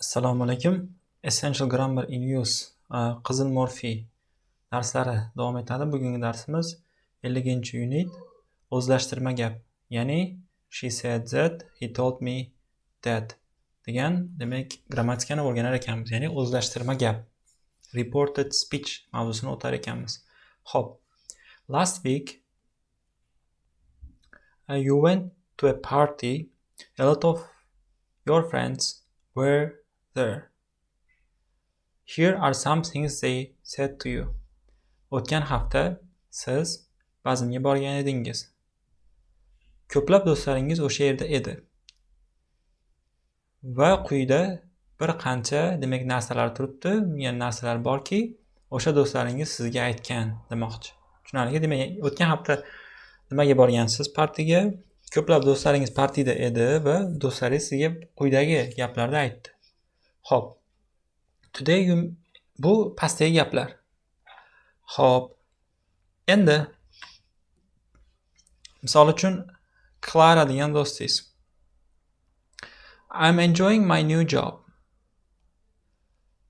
Assalomu alaykum. Essential Grammar in Use, Qizil Morfi darslari davom etadi. Bugungi darsimiz 50-unit, o'zlashtirma gap, ya'ni "She said that", "He told me that" degan, demak, grammatikani o'rganar ekanmiz, ya'ni o'zlashtirma gap, reported speech mavzusini o'tar ekanmiz. Xo'p. Last week you went to a party. A lot of your friends were there. Here are some things they said to you. O'tgan hafta siz bazmga borgan edingiz. Ko'plab do'stlaringiz o'sha yerda edi. Va quyida bir qancha, demak, narsalar turibdi, ya'ni narsalar borki, o'sha do'stlaringiz sizga aytgan demoqchi. Tushunarli? Demak, o'tgan hafta nimaga borgansiz? Partiga. Ko'plab do'stlaringiz partida edi va do'stlaringiz sizga quyidagi gaplarni aytdi. Xo'p. Today you, bu pastdagi gaplar. Xo'p. Endi misol uchun Clara degan do'stingiz. "I'm enjoying my new job.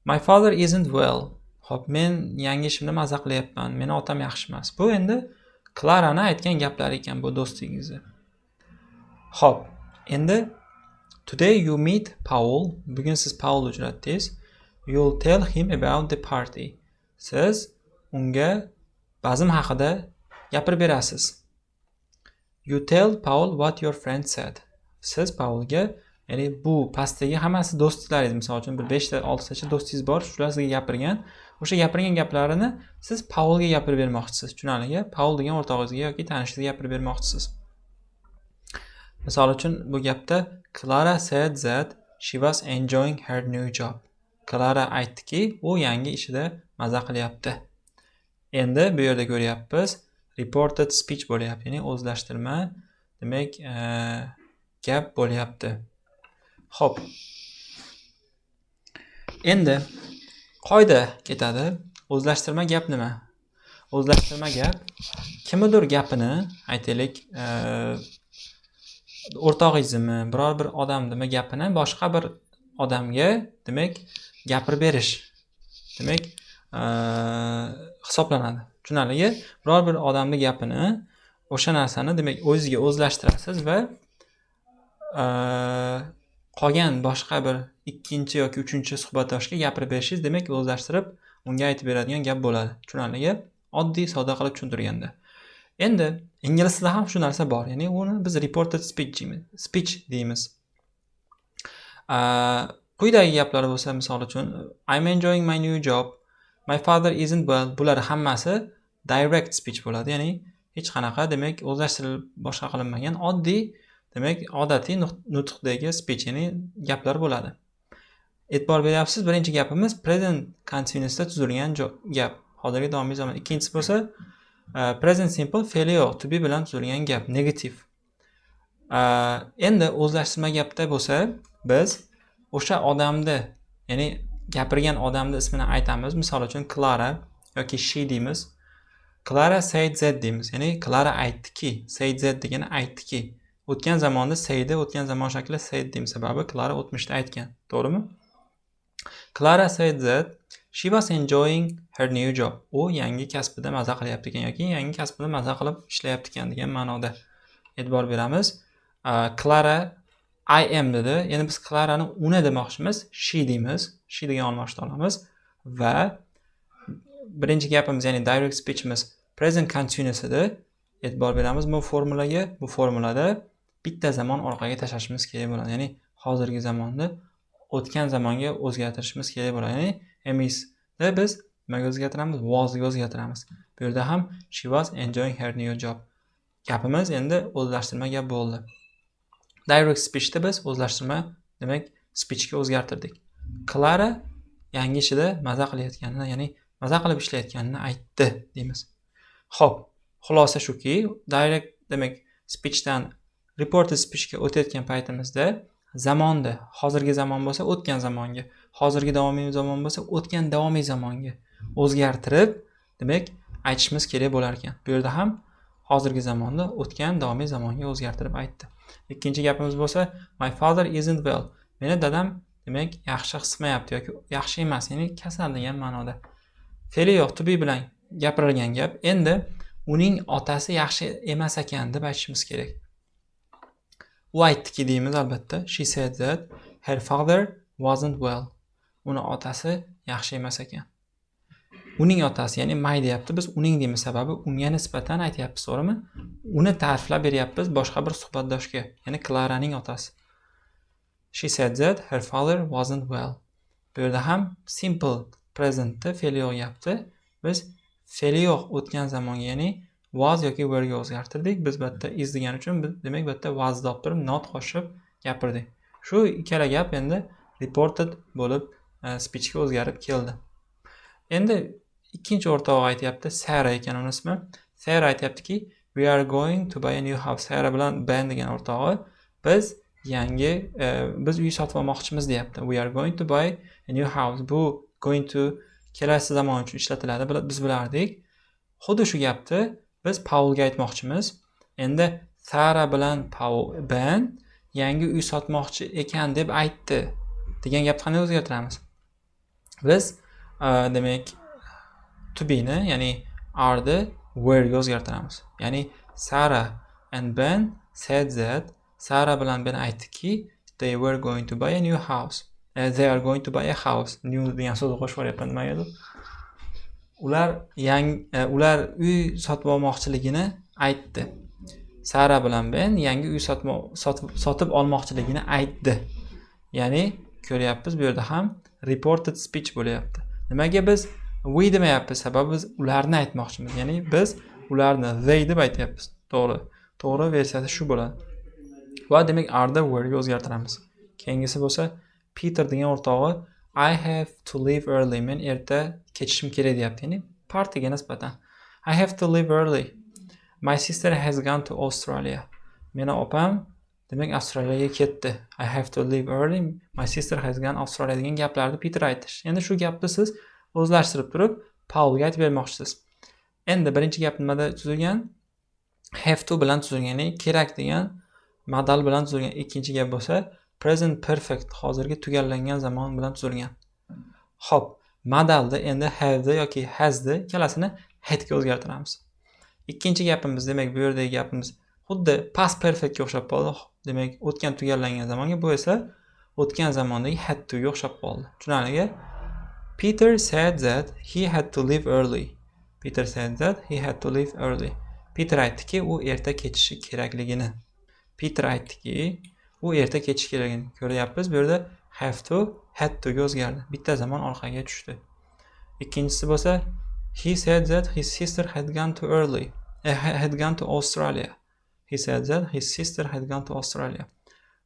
My father isn't well." Xo'p, men yangi ishimda maza qilyapman. Meni otam yaxshi emas. Bu endi Klarani aytgan gaplari ekan bu do'stingizni. Xo'p, endi today you meet Paul. Bugun siz Paulni uchratdingiz. You'll tell him about the party. Siz unga bazm haqida gapirib berasiz. You tell Paul what your friend said. Siz Paulga, ya'ni bu pastdagi hammasi do'stlaringiz, misol uchun, bir 5 ta, 6 tacha do'stingiz bor, shular sizga gapirgan. O'sha gapirgan gaplarini siz Paulga gapirib bermoqchisiz. Tushunarlimi? Paul degan o'rtog'ingizga yoki tanishingizga gapirib bermoqchisiz. Misol uchun, bu gapda Clara said that she was enjoying her new job. Klara aytdiki, u yangi ishida maza qilyapti. Endi bu yerda ko'ryapmiz, reported speech bo'lyapti, ya'ni o'zlashtirma, demak, gap bo'lyapti. Xo'p. Endi qoida ketadi. O'zlashtirma gap nima? O'zlashtirma gap kimnidir gapini, aytaylik, o'rtog'ingiznimi, biror bir odamnimi gapini boshqa bir odamga, demak, gapirib berish, demak, hisoblanadi. Tushunarlimi? Biror bir odamni gapini, o'sha narsani, demak, o'zingizga o'zlashtirasiz va qolgan boshqa bir ikkinchi yoki uchinchi suhbatdoshga gapirib berishingiz, demak, o'zlashtirib unga aytib beradigan gap bo'ladi. Tushunarlimi? Oddiy, sodda qilib tushuntirganda. Endi ingliz tilida ham shu narsa bor. Ya'ni uni biz reported speech deymiz. Quyidagi gaplar bo'lsa, misol uchun, "I'm enjoying my new job", "My father isn't well", bular hammasi direct speech bo'ladi. Ya'ni hech qanaqa, demak, o'zlashtirilib boshqa qilinmagan oddiy, demak, odatiy nutqdagi speech, ya'ni gaplar bo'ladi. E'tibor beryapsiz, birinchi gapimiz present continuousda tuzilgan gap. Hozirgi davomiy zamon. Ikkinchisi bo'lsa present simple, fe'li yo'q, to be bilan tuzilgan gap, negativ. Endi o'zlashtirma gapda bo'lsa, biz o'sha odamni, ya'ni gapirgan odamni ismini aytamiz. Misol uchun, Clara yoki she deymiz. "Clara said that" deymiz. Ya'ni Clara aytdiki, said that degani aytdiki. O'tgan zamonda sayni o'tgan zamon shakli said deymiz, sababi Clara o'tmishda aytgan. To'g'rimi? Clara said that she was enjoying her new job. U yangi kasbida maza qilyapti ekan yoki yangi kasbida maza qilib ishlayapti ekan degan ma'noda e'tibor beramiz. Clara "I am" dedi. Endi biz Klarani uni demoqchimiz. She deymiz. She degan olmoshni olamiz va birinchi gapimiz, ya'ni direct speechimiz present continuous edi. E'tibor beramiz bu formulaga. Bu formulada bitta zamon orqaga tashlashimiz kerak bo'ladi. Ya'ni hozirgi zamonni o'tgan zamonga o'zgartirishimiz kerak bo'ladi. Ya'ni am, isda biz nimaga o'zgartiramiz? Wasga o'zgartiramiz. Bu yerda ham "She was enjoying her new job". Gapimiz endi o'zlashtirma gap bo'ldi. Direct speechda biz o'zlashtirma, demak, speechga o'zgartirdik. Klara yangi ishida maza qilayotganini, ya'ni maza qilib ishlayotganini aytdi deymiz. Xo'p, xulosa shuki, direct, demak, speechdan reported speechga o'tayotgan paytimizda zamonni hozirgi zamon bo'lsa o'tgan zamonga, hozirgi davomiy zamon bo'lsa o'tgan davomiy zamonga o'zgartirib, demak, aytishimiz kerak bo'lar ekan. Bu yerda ham hozirgi zamonni o'tgan davomiy zamonga o'zgartirib aytdi. Ikkinchi gapimiz bo'lsa, "My father isn't well". Meni dadam Demak, yaxshi his qilmayapti yoki yaxshi emas, ya'ni kasal degan ma'noda. Fe'li yo'q, to be bilan gapirilgan gap. Endi uning otasi yaxshi emas ekan deb aytishimiz kerak. U aytdiki deymiz albatta. She said that her father wasn't well. Uni otasi yaxshi emas ekan. Uning otasi, ya'ni my deyapti. Biz uning deymiz, sababi unga nisbatan aytyapmiz, to'g'rimi? Uni ta'riflab beryapmiz boshqa bir suhbatdoshga, ya'ni Klaraning otasi. She said that her father wasn't well. Bu yerda ham simple presentda fe'li yo'q gapni biz fe'li yo'q o'tgan zamonga, ya'ni was yoki were'ga o'zgartirdik. Biz bu yerda is degani uchun biz, demak, bu yerda was deb turib not qo'shib gapirdik. Shu ikkala gap endi reported bo'lib speechga o'zgarib keldi. Endi ikkinchi o'rtog'i aytyapti, Sara ekan uni ismi. Sara aytyaptiki, we are going to buy a new house. Sara bilan Ben degan o'rtog'i biz yangi biz uy sotib olmoqchimiz deyapti. We are going to buy a new house. Bu going to kelasi zamon uchun ishlatiladi, biz bilardik. Xuddi shu gapni biz Paulga aytmoqchimiz. Endi Sara bilan Paul Ben yangi uy sotmoqchi ekan deb aytdi degan gapni qanday o'zgartiramiz? Biz demak to be'ni, ya'ni are'ni were'ga o'zgartiramiz. Ya'ni Sara and Ben said that, Sara bilan Ben aytdiki, they were going to buy a new house. They are going to buy a house. New degan so'zni qo'shib yuboryapman nimagadir. Ular yangi ular uy sotib olmoqchiligini aytdi. Sara bilan Ben yangi uy sotib olmoqchiligini aytdi. Ya'ni ko'ryapmiz, bu yerda ham reported speech bo'lyapti. Nimaga biz we demayapmiz? Sababi biz ularni aytmoqchimiz. Ya'ni biz ularni they deb aytyapmiz. To'g'ri. To'g'ri versiyasi shu bo'ladi. Va demak are'da were'ga o'zgartiramiz. Keyingisi bo'lsa Peter degan o'rtog'i I have to leave early. Men erta ketishim kerak deyapti. Ya'ni partiyaga nisbatan. I have to leave early. My sister has gone to Australia. Meni opam demak Avstraliyaga ketdi. I have to leave early. My sister has gone Australia degan gaplarni Peter aytdi. Endi shu gapni siz o'zlashtirib turib Paulga aytib bermoqchisiz. Endi birinchi gap nimada tuzilgan? Have to bilan tuzilgan, ya'ni kerak degan modal bilan tuzilgan. Ikkinchi gap bo'lsa present perfect, hozirgi tugallangan zamon bilan tuzilgan. Xo'p, modalni endi have'ni yoki has'ni ikkalasini hadga o'zgartiramiz. Ikkinchi gapimiz, demak, bu yerdagi gapimiz xuddi past perfectga o'xshab qoldi. Demak, o'tgan tugallangan zamonga, bu esa o'tgan zamondagi had to'ga o'xshab qoldi. Tushunarlimi? Peter said that he had to leave early. Peter said that he had to leave early. Peter aytdiki, u erta ketishi kerakligini. Peter aytdiki, u erta ketishi kerakligini. Ko'ryapmiz, bu yerda have to had to'ga o'zgardi. Bitta zamon orqaga tushdi. Ikkinchisi bo'lsa he said that his sister had gone to early. Had gone to Australia. He said that his sister had gone to Australia.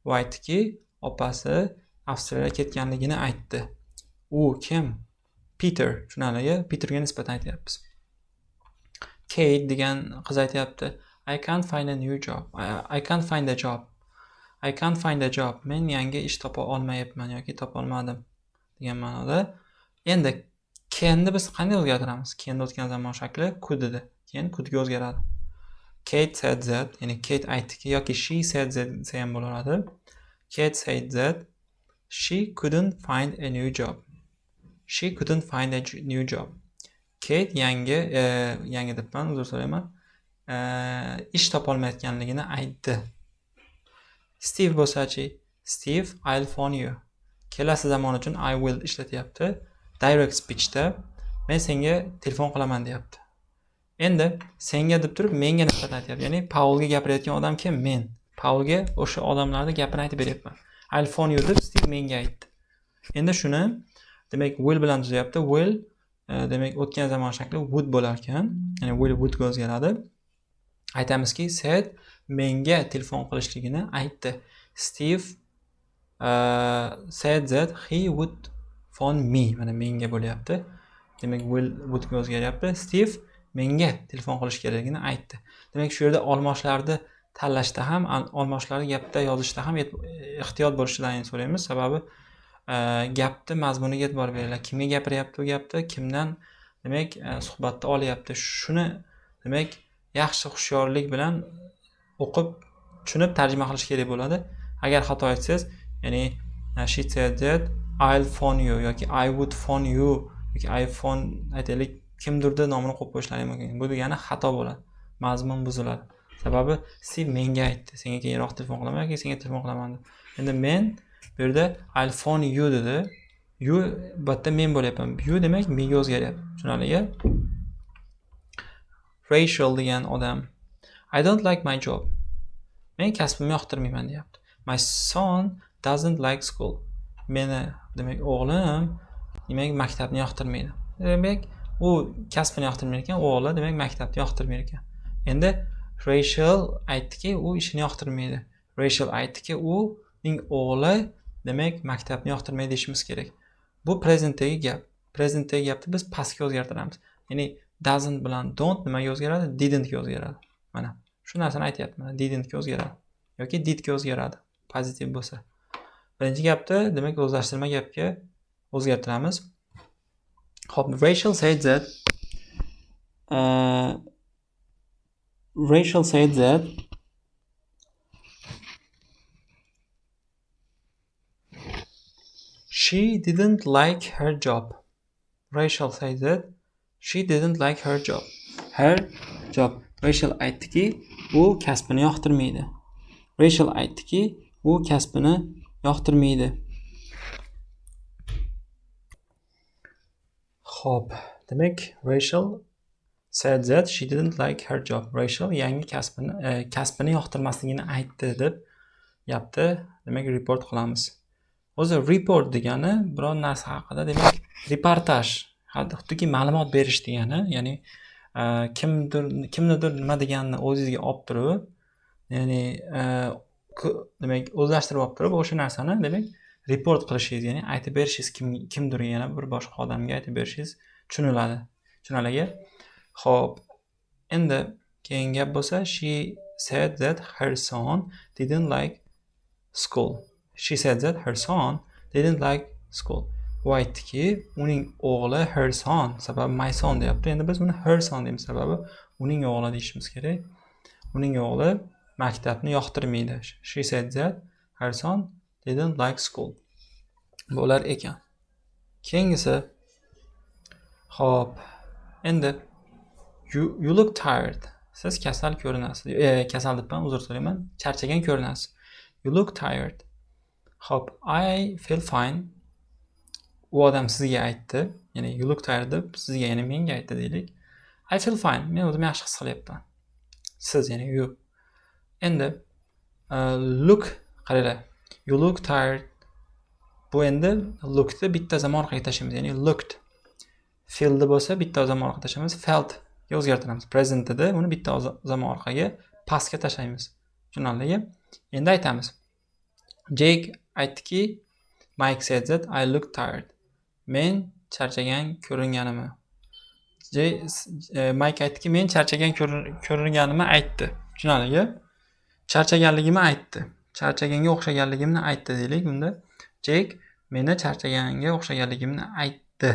U aytdiki, opasi Avstraliyaga ketganligini aytdi. U kim? Peter. Tushunarlimi? Peterga nisbatan aytyapmiz. Kate degan qiz aytyapti. I can't find a new job. I can't find a job. I can't find a job. Men yangi ish topa olmayapman yoki topa olmadim degan ma'noda. Endi canni biz qanday o'zgartiramiz? Canni o'tgan zamon shakli could edi. Keyin couldga o'zgaradi. Kate said that, ya'ni Kate aytdiki yoki she said that desa ham bo'laveradi. Kate said that she couldn't find a new job. She couldn't find a new job. Kate yangi yangi debman, uzr so'rayman. Ish topolmayotganligini aytdi. Steve bo'lsachi, Steve, I'll phone you. Kelasi zamon uchun I will ishlatyapti. Direct speechda men senga telefon qilaman deyapti. Endi senga deb turib menga nisbatan aytyapti. Ya'ni Paulga gapirayotgan odam kim? Men. Paulga o'sha odamlarni gapini aytib beryapman. I'll phone you deb Steve menga aytdi. Endi shuni demak will bilan tuzyapti. Will demak o'tgan zamon shakli would bo'lar ekan. Ya'ni will wouldga o'zgaradi. Aytamizki, said menga telefon qilishligini aytdi. Steve said that he would phone me. Mana menga bo'lyapti. Demak will wouldga o'zgaryapti. Steve menga telefon qilish kerakligini aytdi. Demak, shu yerda olmoshlarni tanlashda ham, olmoshlarni gapda yozishda ham ehtiyot bo'lishlaringni so'raymiz. Sababi gapni mazmuniga e'tibor beringlar. Kimga gapiryapti u gapni, kimdan demak suhbatni olyapti. Shuni demak yaxshi hushyorlik bilan o'qib, tushunib tarjima qilish kerak bo'ladi. Agar xato aytsangiz, ya'ni She said that I'll phone you yoki I would phone you yoki I phone aytaylik kimdirni nomini qo'yib qo'yishlari mumkin. Bu degani xato bo'ladi. Mazmun buziladi. Sababi Steve menga aytdi, senga keyinroq telefon qilaman yoki senga telefon qilaman deb. Endi men bu yerda I'll phone you dedi. You bu yerda men bo'lyapman. You demak menga o'zgaryapti. Tushunarlimi? Rachel degan odam I don't like my job. Men kasbimni yoqtirmayman deyapti. My son doesn't like school. Meni demak o'g'lim demak maktabni yoqtirmaydi. Demak u kasbini yoqtirmaydi ekan, o'g'li demak maktabni yoqtirmaydi ekan. Endi Rachel aytdiki, u ishini yoqtirmaydi. Rachel aytdiki, uning o'g'li demak maktabni yoqtirmaydi deyishimiz kerak. Bu presentdagi gap. Presentdagi gapni biz pastga o'zgartiramiz. Ya'ni doesn't bilan don't nimaga o'zgaradi? Didn't ga o'zgaradi. Mana shu narsani aytyapti. Mana didn't ga o'zgaradi yoki did ga o'zgaradi. Pozitiv bo'lsa. Birinchi gapni demak o'zlashtirma gapga o'zgartiramiz. Xo'p, Rachel said that Rachel said that she didn't like her job. Rachel said that she didn't like her job. Her job. Rachel aytdiki, u kasbini yoqtirmaydi. Rachel aytdiki, u kasbini yoqtirmaydi. Xo'p, demak Rachel said that she didn't like her job. Rachel yangi kasbini yoqtirmasligini aytdi deb gapni demak report qilamiz. O'zi report degani biror narsa haqida demak reportaj, xuddiki ma'lumot berish degani, ya'ni kimnidir nima deganini o'zingizga olib turib, ya'ni demak o'zlashtirib olib turib o'sha narsani demak report qilishingiz, ya'ni aytib berishingiz kimdir yana bir boshqa odamga aytib berishingiz tushuniladi. Tushunarlimi? Xo'p, endi keyingi gap bo'lsa she said that her son didn't like school. She said that her son didn't like school. U aytdiki, uning o'g'li her son, sababi my son deyapti. Endi biz uni her son deymiz, sababi uning o'g'li deyishimiz kerak. Uning o'g'li maktabni yoqtirmaydi. She said that her son didn't like school. Bo'lar ekan. Keyingisi, xo'p, endi you look tired. Siz kasal ko'rinasiz. Kasal debman, uzr so'rayman. Charchagan ko'rinasiz. You look tired. Xo'p, I feel fine. U odam sizga aytdi, ya'ni you look tired deb sizga, ya'ni menga aytdi deylik. I feel fine. Men o'zimni yaxshi his qilyapman. Siz, ya'ni you. Endi look qaranglar. You look tired. Bu endi lookni bitta zamon orqaga tashlaymiz, ya'ni looked. Feelni bo'lsa bitta zamon orqaga tashlaymiz, felt ga o'zgartiramiz. Presentda uni bitta zamon orqaga pastga tashlaymiz. Tushunarlimi? Endi aytamiz. Jake aytdiki, Mike said that I look tired. Men charchagan ko'ringanimni. Mike aytdiki, men charchagan ko'ringanimni aytdi. Tushunarlimi? Charchaganligimni aytdi. Charchaganga o'xshaganligimni aytdi deylik bunda. Jake meni charchaganga o'xshaganligimni aytdi.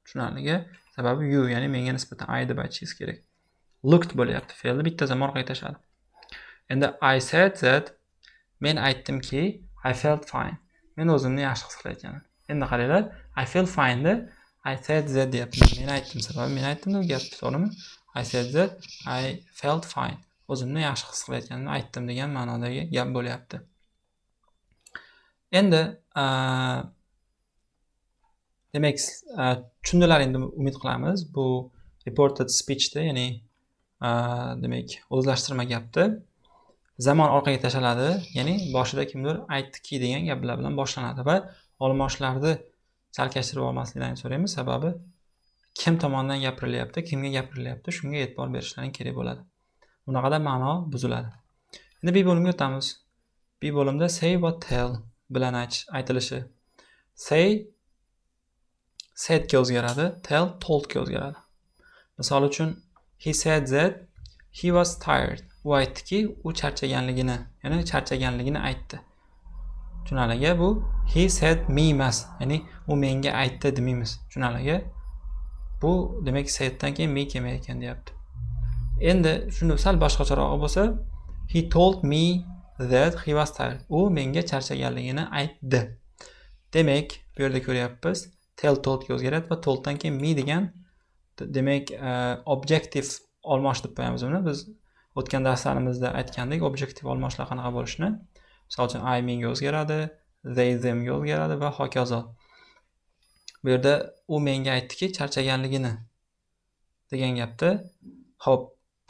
Tushunarlimi? Sababi you, ya'ni menga nisbatan I deb aytishingiz kerak. Looked bo'lyapti. Fe'lni bitta zamon orqaga tashladi. Endi I said that, men aytdimki, I felt fine. Men o'zimni yaxshi his qilayotganim. Endi qaranglar, I feel fine da I said that deyapti. Men aytdim, sababi men aytdim deb gapni, to'g'rimi? I said that I felt fine. O'zimni yaxshi his qilayotganimni aytdim degan ma'nodagi gap bo'lyapti. Endi demak, tushundilar endi umid qilamiz. Bu reported speechda, ya'ni demak o'zlashtirma gapni zamon orqaga tashaladi, ya'ni boshida kimdir aytdiki degan gaplar bilan boshlanadi va olmoshlarni chalkashtirib olmasliklarini so'raymiz. Sababi kim tomonidan gapirilyapti, kimga gapirilyapti, shunga e'tibor berishlaring kerak bo'ladi. Bunaqada ma'no buziladi. Endi B bo'limga o'tamiz. B bo'limda say va tell bilan aytilishi. Say said ga o'zgaradi, tell told ga o'zgaradi. Misol uchun he said that he was tired. U aytdiki, u charchaganligini, ya'ni charchaganligini aytdi. Tushunarlimi? Bu he said me emas, ya'ni u menga aytdi demaymiz. Tushunarlimi? Bu demak saiddan keyin me kelmaydi ekan deyapti. Endi shuni sal boshqacharog'i bo'lsa, he told me that he was tired. U menga charchaganligini aytdi. Demak, bu yerda ko'ryapmiz, tell toldga o'zgaradi va tolddan keyin me degan, demak, objective olmosh deb qo'yamiz uni. Biz o'tgan darslarimizda aytgandik objektiv olmoshlar qanaqa bo'lishini. Misol uchun, I menga o'zgaradi, they themga o'zgaradi va hokazo. Bu yerda u menga aytdiki charchaganligini degan gapda. Xo'p,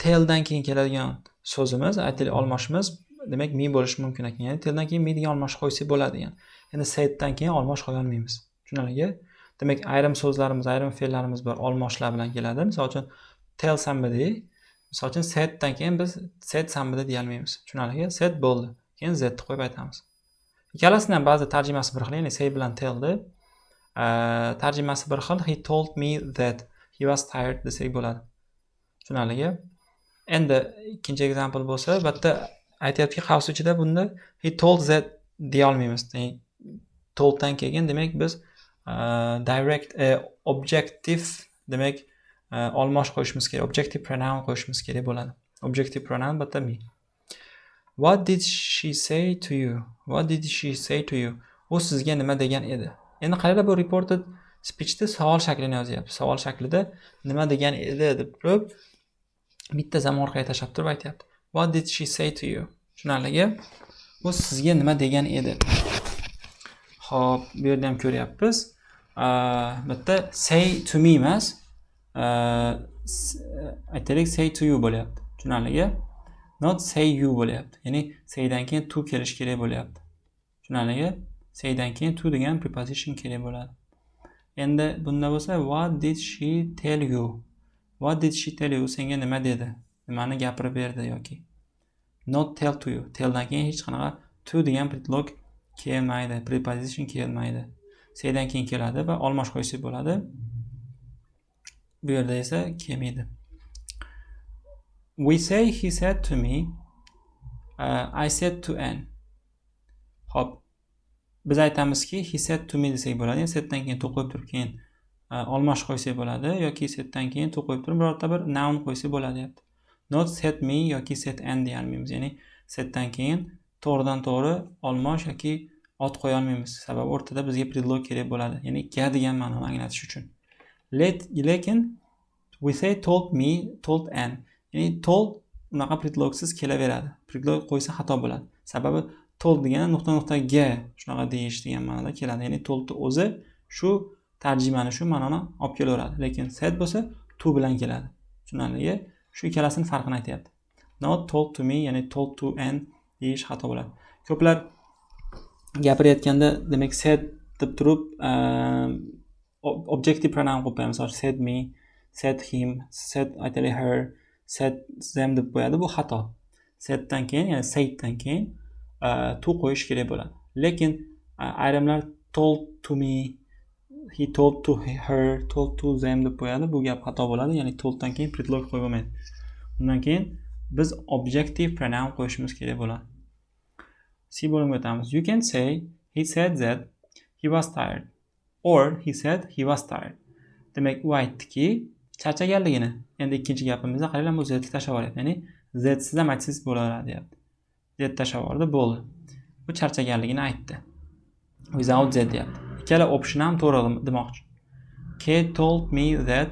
telldan keyin keladigan so'zimiz, aytaylik, olmoshimiz, demak, me bo'lishi mumkin ekan. Ya'ni telldan keyin me degan olmosh qo'ysak bo'ladi degan. Endi saiddan keyin olmosh qo'ya olmaymiz. Tushunarlimi? Demak, ayrim so'zlarimiz, ayrim fe'llarimiz bor, olmoshlar bilan keladi. Misol uchun, tell somebody, misol uchun, saiddan keyin biz said somebody deya olmaymiz. Tushunarlimi? Said bo'ldi. Keyin that qo'yib aytamiz. Ikkalasini ham ba'zi tarjimasi bir xil, ya'ni say bilan tellni tarjimasi bir xil. He told me that he was tired desak bo'ladi. Tushunarlimi? Endi ikkinchi example bo'lsa, bu yerda aytyaptiki, qavs ichida bunda he told that deya olmaymiz. Ya'ni tolddan keyin, demak, biz direct objective, demak, olmosh qo'yishimiz kerak. Objective pronoun qo'yishimiz kerak bo'ladi. Objective pronoun bu yerda me. What did she say to you? What did she say to you? U sizga nima degan edi? Endi qaranglar, bu reported speechda savol shaklini yozyapti. Savol shaklida nima degan edi deb turib, bitta zamon orqaga tashlab turib aytyapti. What did she say to you? Tushunarlimi? Bu sizga nima degan edi? Xo'p, bu yerda ham ko'ryapmiz. Bu yerda say to me emas, aytaylik, say to you bo'lyapti. Tushunarlimi? Not say you bo'lyapti. Ya'ni saydan keyin to kelishi kerak bo'lyapti. Tushunarlimi? Saydan keyin to degan preposition kerak bo'ladi. Endi bunda bo'lsa, what did she tell you? What did she tell you? Senga nima dedi? Nimani gapirib berdi yoki not tell to you. Telldan keyin hech qanaqa to degan predlog kelmaydi, preposition kelmaydi. Saydan keyin keladi va olmosh qo'ysak bo'ladi. Bu yerda esa kelmaydi. We say he said to me, I said to Ann. Xo'p, biz aytamizki, he said to me desak bo'ladi. Ya'ni saiddan keyin to qo'yib turib, keyin olmosh qo'ysak bo'ladi yoki saiddan keyin to qo'yib turib, birorta bir noun qo'ysak bo'ladi deyapti. Not said me yoki said Ann deya olmaymiz. Ya'ni saiddan keyin to'g'ridan to'g'ri olmosh yoki ot qo'ya olmaymiz. Sababi o'rtada bizga predlog kerak bo'ladi. Ya'ni ga degan ma'noni anglatish uchun. Lekin we say told me, told Ann. Ya'ni told unaqa predlogsiz kelaveradi. Predlog qo'ysa xato bo'ladi. Sababi told degani nuqta nuqta ga shunaqa deyish degan ma'noda keladi. Ya'ni toldni o'zi shu tarjimani, shu ma'noni olib kelaveradi. Lekin said bo'lsa to bilan keladi. Tushunarlimi? Shu ikkalasini farqini aytyapti. Not told to me, ya'ni told to Ann deyish xato bo'ladi. Ko'plar gapirayotganda, demak, said deb turib objective pronoun qo'yib qo'yadi. Misol uchun, said me, said him, said, aytaylik, her, said them deb qo'yadi. Bu xato. Saiddan keyin, ya'ni saiddan keyin to qo'yish kerak bo'ladi. Lekin ayrimlar told to me, he told to her, told to them deb qo'yadi. Bu gap xato bo'ladi. Ya'ni tolddan keyin predlog qo'yib bo'lmaydi. Undan keyin biz objective pronoun qo'yishimiz kerak bo'ladi. C bo'limga o'tamiz. You can say he said that he was tired or he said he was tired. Demak, u aytdiki charchaganligini. Endi ikkinchi gapimizda qaranglar, bu that tashlab yuboryapti. Ya'ni thatsiz ham aytsangiz bo'laveradi deyapti. That tashlab yubordi, bo'ldi. Bu charchaganligini aytdi. Without that deyapti. Ikkala option ham to'g'ri demoqchi. Kate told me that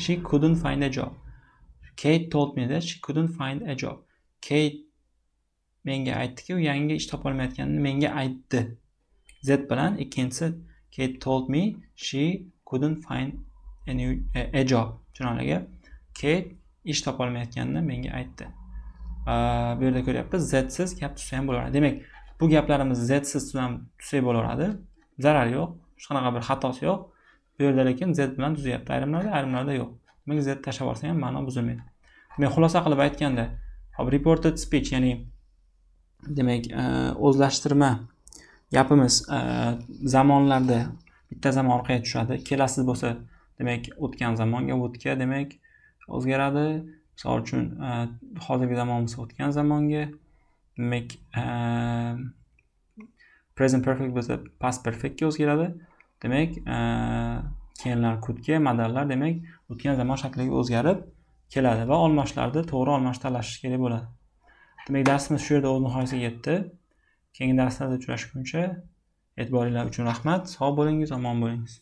she couldn't find a job. Kate told me that she couldn't find a job. Kate menga aytdiki, u yangi ish topolmayotganini menga aytdi. That bilan ikkinchisi Kate told me she couldn't find a new a job. Tushunarlimi? Kate ish topolmayotganini menga aytdi. Bu yerda ko'ryapmiz, thatsiz gap tuzsa ham bo'laveradi. Demak, bu gaplarimiz thatsiz ham tuzsak bo'laveradi. Zarari yo'q, hech qanaqa bir xatosi yo'q. Bu yerda lekin that bilan tuzyapti ayrimlarda, ayrimlarda yo'q. Demak, that tashlab yuborsa ham ma'no buzilmaydi. Demak, xulosa qilib aytganda, hop, reported speech, ya'ni demak, o'zlashtirma gapimiz zamonlarda bitta zamon orqaga tushadi. Kelasiz bo'lsa, demak, o'tgan zamonga, wouldga, demak, o'zgaradi. Misol uchun, hozirgi zamon bo'lsa o'tgan zamonga, demak, present perfect bo'lsa past perfectga o'zgaradi. Demak, canlar couldga, modallar, demak, o'tgan zamon shakliga o'zgarib keladi va olmoshlarda to'g'ri olmosh tanlash kerak bo'ladi. Demak, darsimiz shu yerda o'z nihoyasiga yetdi. Keyingi darslarda uchrashguncha E'tiboringlar uchun rahmat. Sog' bo'lingiz, omon bo'lingiz.